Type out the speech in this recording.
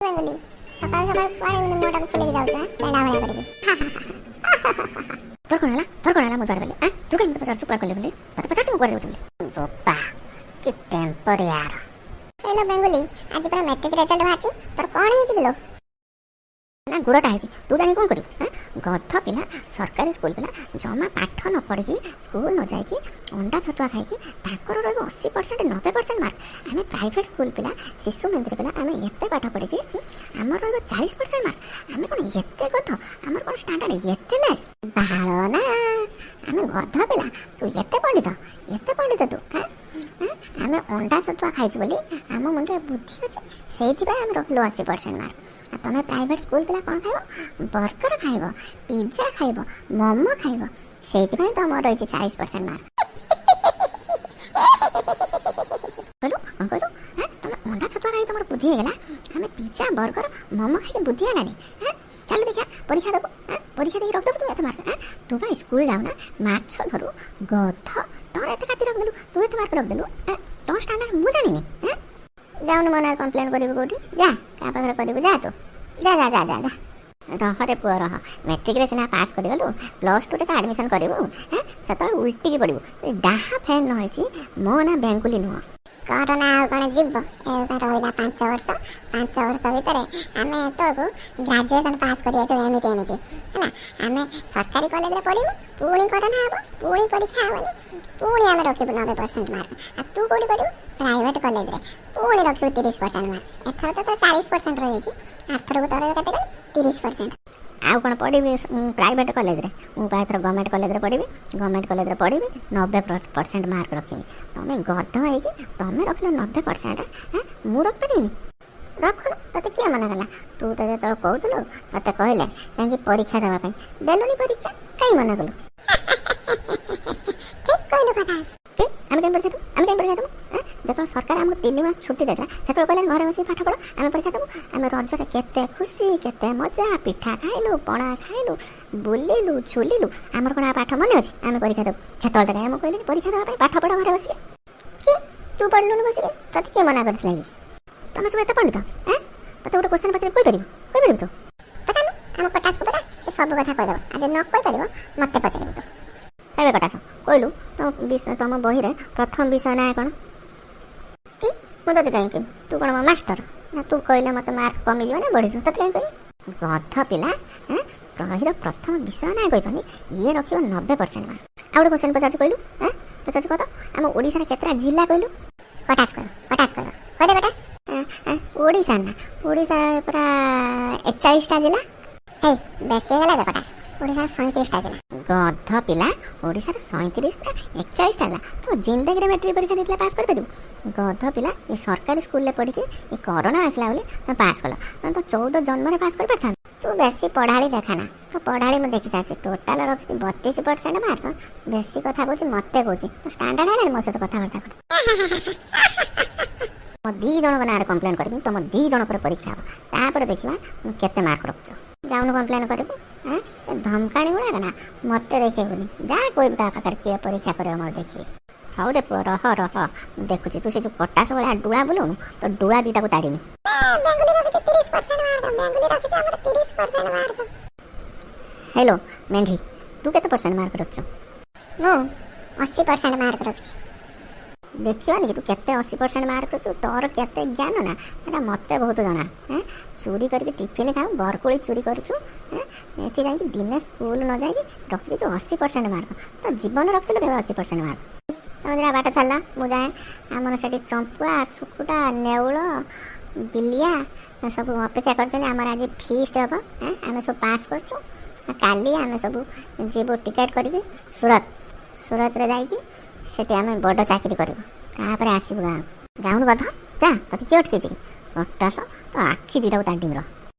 ବେଙ୍ଗୁଲି, ସକାଳୁ ସକାଳୁ କୁଆଡ଼େ ଏମିତି ମୁହଁଟାକୁ ଫୁଲେଇକି ଯାଉଛ ଆଁ? ପେଣ୍ଡା ଭଳିଆ କରିକି। ତୋର କ'ଣ ହେଲା? ତୋର କ'ଣ ହେଲା? ମୁଁ ଯୁଆଡ଼େ ଗଲି ଆଁ, ତୁ କାହିଁ ମତେ ପଚାରୁଛୁ କୁଆଡ଼େ ଗଲି ବୋଲି? ତତେ ପଚାରୁଛି ମୁଁ କୁଆଡ଼େ ଯାଉଛି ବୋଲି। ବୋପା, କି ଟେମ୍ପର ୟାର! ହେଲୋ ବେଙ୍ଗୁଲି, ଆଜି ପରା ମେଟ୍ରିକ ରେଜଲ୍ଟ ବାହାରିଛି। ତୋର କ'ଣ ହେଇଛି କିଲୋ? ନା, ଗୋଡ଼ଟା ହେଇଛି। ତୁ ଜାଣି କ'ଣ କରିବୁ ଆଁ? ଗଧ ପିଲା, ସରକାରୀ ସ୍କୁଲ ପିଲା, ଜମା ପାଠ ନ ପଢ଼ିକି, ସ୍କୁଲ ନ ଯାଇକି, ଅଣ୍ଡା ଛତୁଆ ଖାଇକି ତାଙ୍କର ରହିବ 80%, 90% ମାର୍କ। ଆମେ ପ୍ରାଇଭେଟ ସ୍କୁଲ ପିଲା, ଶିଶୁ ମନ୍ଦିର ପିଲା, ଆମେ ଏତେ ପାଠ ପଢ଼ିକି ଆମର ରହିବ 40% ମାର୍କ। ଆମେ କ'ଣ ଏତେ ଗଧ? ଆମର କ'ଣ ଷ୍ଟାଣ୍ଡାର୍ଡ ଏତେ ଲେସ୍? ବାଳ ନା, ଆମେ ଗଧ ପିଲା, ତୁ ଏତେ ପଣ୍ଡିତ, ଏତେ ପଣ୍ଡିତ ତୁ ଆଁ? ଆଁ? ଆମେ ଅଣ୍ଡା ଛତୁଆ ଖାଇଛୁ ବୋଲି ଆମ ମୁଣ୍ଡରେ ବୁଦ୍ଧି ଅଛି, ସେଇଥିପାଇଁ ଆମେ ରଖିଲୁ 80% ମାର୍କ। ଆଉ ତମେ ପ୍ରାଇଭେଟ ସ୍କୁଲ ପିଲା କ'ଣ ଖାଇବ? ବର୍ଗର ଖାଇବ, ପିଜା ଖାଇବ, ମୋମୋ ଖାଇବ, ସେଇଥିପାଇଁ ତମର ରହିଛି 40% ମାର୍କ। କହିଲୁ, କ'ଣ କହିଲୁ? ଆଁ? ତମେ ଅଣ୍ଡା ଛତୁଆ ଖାଇ ତମର ବୁଦ୍ଧି ହେଇଗଲା, ଆମେ ପିଜା, ବର୍ଗର, ମୋମୋ ଖାଇକି ବୁଦ୍ଧି ହେଲାନି? ଆଁ? ଚାଲ ଦେଖିଆ, ପରୀକ୍ଷା ଦେବୁ। ଆଁ? ପରୀକ୍ଷା ଦେଇକି ରଖିଦେବୁ ତୁ ଏତେ ମାର୍କ? ଆଁ? ତୁ ବା ସ୍କୁଲ ଯାଉନା, ମାଛ ଧରୁ। ଗଧ, ତୋର ଏତେ କାତି ରଖିଦେଲୁ, ତୁ ଏତେ ମାର୍କ ରଖିଦେଲୁ। ଆଁ? ତୋ ଷ୍ଟାଣ୍ଡାର୍ଡ ମୁଁ ଜାଣିନି। ଆଁ? ଯାଉନୁ, ମୋ ନାଁରେ କମ୍ପ୍ଲେନ୍ କରିବୁ କୋଉଠି? ଯା, କାହା ପାଖରେ କରିବୁ? ଯା ତୁ, ଯା ଯା ଯା ଯା ଯା। ରହରେ ପୁଅ, ରହ। ମେଟ୍ରିକରେ ସିନା ପାସ୍ କରିଗଲୁ, ପ୍ଲସ୍ ଟୁରେ ତ ଆଡ଼ମିସନ୍ କରିବୁ। ହଁ, ସେତେବେଳେ ଉଲ୍ଟିକି ପଡ଼ିବୁ। ସେ ଡାହା ଫେଲ୍ ନ ହେଇଛି, ମୋ ନାଁ ବେଙ୍ଗୁଲି ନୁହଁ। କରୋନା ଆଉ କ'ଣ ଯିବ? ଏବେ ରହିଲା 5 ବର୍ଷ। 5 ବର୍ଷ ଭିତରେ ଆମେ ଏତେବେଳକୁ ଗ୍ରାଜୁଏସନ୍ ପାସ୍ କରି ଯାଇଥିବୁ। ଏମିତି ଏମିତି ହେଲା, ଆମେ ସରକାରୀ କଲେଜରେ ପଢ଼ିବୁ, ପୁଣି କରୋନା ହେବ, ପୁଣି ପରୀକ୍ଷା ହେବନି, ପୁଣି ଆମେ ରଖିବୁ 90% ମାର୍କ। ଆଉ ତୁ କେଉଁଠି ପଢ଼ିବୁ? ପ୍ରାଇଭେଟ୍ କଲେଜରେ, ପୁଣି ରଖିବୁ 30% ମାର୍କ। ଏଥର ତ ତୋର 40% ରହିଯାଇଛି, ଆରଥରକୁ ତୋର କେତେ ଗଲେ? 30%। ଆଉ କ'ଣ ପଢ଼ିବି ପ୍ରାଇଭେଟ୍ କଲେଜରେ? ମୁଁ ପା ଏଥର ଗଭର୍ଣ୍ଣମେଣ୍ଟ କଲେଜରେ ପଢ଼ିବି। ଗଭର୍ଣ୍ଣମେଣ୍ଟ କଲେଜରେ ପଢ଼ିବି, 90% ମାର୍କ ରଖିବି। ତମେ ଗଧ ହେଇକି ତମେ ରଖିଲ 90%, ମୁଁ ରଖିପାରିବିନି? ରଖୁନୁ, ତତେ କିଏ ମନା କଲା? ତୁ ତ ଯେତେବେଳେ କହୁଥିଲୁ, ତତେ କହିଲେ ଯାଇକି ପରୀକ୍ଷା ଦେବା ପାଇଁ, ଦେଲୁନି ପରୀକ୍ଷା, କାହିଁ ମନା କଲୁ? ଠିକ୍ କହିଲୁ କଟାସ। କି ଆମେ କାହିଁ ପରୀକ୍ଷା ଦେବୁ? ଆମେ କାହିଁ ପରୀକ୍ଷା ଦେବୁ? ଆଁ? ଯେତେବେଳେ ସରକାର ଆମକୁ 3 ମାସ ଛୁଟି ଦେଇଥିଲା, ସେତେବେଳେ କହିଲେ ଘରେ ବସିକି ପାଠ ପଢ଼, ଆମେ ପରୀକ୍ଷା ଦେବୁ। ଆମେ ରଜରେ କେତେ ଖୁସି, କେତେ ମଜା, ପିଠା ଖାଇଲୁ, ପଣା ଖାଇଲୁ, ବୁଲିଲୁ, ଝୁଲିଲୁ। ଆମର କ'ଣ ଆଉ ପାଠ ମନେ ଅଛି? ଆମେ ପରୀକ୍ଷା ଦେବୁ। ସେତେବେଳେ ତ କାହିଁ ଆମକୁ କହିଲେନି ପରୀକ୍ଷା ଦେବା ପାଇଁ, ପାଠ ପଢ଼ ଘରେ ବସିକି। କି ତୁ ପଢ଼ିଲୁନି ବସିକି? ତତେ କିଏ ମନା କରିଥିଲା କି? ତମେ ସବୁ ଏତେ ପଣ୍ଡିତ? ଆଁ? ତତେ ଗୋଟେ କ୍ୱେଶ୍ଚନ୍ ପଚାରି କହିପାରିବୁ? କହିପାରିବୁ ତୁ? ପଚାରୁନୁ, ଆମ କଟାସକୁ ପଚା, ସେ ସବୁ କଥା କହିଦେବ। ଆଉ ଯଦି ନ କହିପାରିବ, ମତେ ପଚାରିବୁ ତୁ। ଏବେ କଟାସ, କହିଲୁ, ତମ ବିଷୟ, ତମ ବହିରେ ପ୍ରଥମ ବିଷୟ ନାଁ କ'ଣ? କି ମୁଁ ତତେ କାହିଁ କହିବି? ତୁ କ'ଣ ମୋ ମାଷ୍ଟର ନା? ତୁ କହିଲେ ମୋତେ ମାର୍କ କମିଯିବ ନା ବଢ଼ିଯିବ? ତତେ କାହିଁ କହିବି? ଗଧ ପିଲା, ଏଁ? ବହିର ପ୍ରଥମ ବିଷୟ ନାଁ କହିପାରୁନି, ଇଏ ରଖିବ 90% ମାର୍କ। ଆଉ ଗୋଟେ କ୍ୱେଶ୍ଚନ୍ ପଚାରୁଛି, କହିଲୁ। ଏଁ, ପଚାରୁଛି, କହ ତ, ଆମ ଓଡ଼ିଶାରେ କେତେଟା ଜିଲ୍ଲା କହିଲୁ? କଟାସ କହିବ, କଟାସ କହିବ, କହିଦେ କଟାସ। ଏଁ, ଏଁ, ଓଡ଼ିଶା ନା, ଓଡ଼ିଶା ପୁରା 41ଟା ଜିଲ୍ଲା। ହେଇ, ବେଶୀ ହେଇଗଲା ଏବେ କଟାସ। ଓଡ଼ିଶାର 37ଟା ଜିଲ୍ଲା। ଗଧ ପିଲା, ଓଡ଼ିଶାରେ 37ଟା, 41ଟା ହେଲା। ତୋ ଜିନ୍ଦଗିରେ ମେଟ୍ରିକ ପରୀକ୍ଷା ଦେଇଥିଲେ ପାସ୍ କରିପାରିବୁ? ଗଧ ପିଲା, ଏ ସରକାରୀ ସ୍କୁଲରେ ପଢ଼ିକି ଏ କରୋନା ଆସିଲା ବୋଲି ତମେ ପାସ୍ କଲ, ନହେଲେ ତ 14 ଜନ୍ମରେ ପାସ୍ କରିପାରିଥାନ୍ତ। ତୁ ବେଶୀ ପଢ଼ାଳି ଦେଖାନା, ତୋ ପଢ଼ାଳି ମୁଁ ଦେଖି ସାରିଛି। ଟୋଟାଲ ରଖିଛି 32% ମାର୍କ। ବେଶୀ କଥା କହୁଛି, ମତେ କହୁଛି ତୋ ଷ୍ଟାଣ୍ଡାର୍ଡ ହେଲାଣି ମୋ ସହିତ କଥାବାର୍ତ୍ତା କର। ମୋ ଦି ଜଣଙ୍କ ନାଁରେ କମ୍ପ୍ଲେନ୍ କରିବି, ତମ ଦି ଜଣଙ୍କର ପରୀକ୍ଷା ହେବ, ତାପରେ ଦେଖିବା ତୁମେ କେତେ ମାର୍କ ରଖୁଛ। ଯାଉନୁ କମ୍ପ୍ଲେନ୍ କରିବୁ। ଆଁ, ସେ ଧମକାଣି ଗୁଡ଼ାକ ନା ମତେ ଦେଖେଇବୁନି। ଯା କହିବୁ କାହା ପାଖରେ, କିଏ ପରୀକ୍ଷା କରିବ ମୋର ଦେଖିବି। ହଉ ରେ ପୁଅ, ରହ ରହ, ମୁଁ ଦେଖୁଛି। ତୁ ସେ ଯୋଉ କଟାସ ଭଳିଆ ଡୁଳା ବୁଲଉନୁ, ତୋ ଡୁଳା ଦିଟାକୁ ତାଡ଼ିମି। ବେଙ୍ଗୁଲି ରଖିଛି 30% ମାର୍କ। ବେଙ୍ଗୁଲି ରଖିଛି ଆମର 30% ମାର୍କ। ହେଲୋ ମେଣ୍ଢି, ତୁ କେତେ ପରସେଣ୍ଟ ମାର୍କ ରଖିଛୁ? ମୁଁ 80% ମାର୍କ ରଖିଛି। ଦେଖିବାନି କି ତୁ କେତେ 80% ମାର୍କ ରଖିଛୁ? ତୋର କେତେ ଜ୍ଞାନ ନା, ଏଟା ମତେ ବହୁତ ଜଣା। ଏଁ, ଚୋରି କରିକି ଟିଫିନ୍ ଖାଉ, ବରକୋଳି ଚୋରି କରୁଛୁ। ଏଁ, ଏଠି ଯାଇକି ଦିନେ ସ୍କୁଲ ନ ଯାଇକି ରଖିଦେଇଛୁ 80% ମାର୍କ। ତ ଜୀବନ ରଖିଥିଲୁ କେବେ 80% ମାର୍କ? ତମେ ଦିଟା ବାଟ ଛାଡ଼ିଲା, ମୁଁ ଯାଏ। ଆମର ସେଠି ଚମ୍ପୁଆ, ଶୁକୁଟା, ନେଉଳ, ବିଲିଆ ସବୁ ଅପେକ୍ଷା କରିଛନ୍ତି। ଆମର ଆଜି ଫିଷ୍ଟ ହେବ। ଏଁ, ଆମେ ସବୁ ପାସ୍ କରୁଛୁ। କାଲି ଆମେ ସବୁ ଯିବୁ ଟିକେଟ୍ କରିକି ସୁରତ। ସୁରତରେ ଯାଇକି ସେଠି ଆମେ ବଡ଼ ଚାକିରି କରିବୁ, ତାପରେ ଆସିବୁ ଗାଁକୁ। ଯାଉନୁ ଗଧ, ଯା। ତତେ କିଏ ଅଟକେଇଛି କି? କଟାସ, ତୋ ଆଖି ଦିଟାକୁ ତାଡ଼ିମି ର।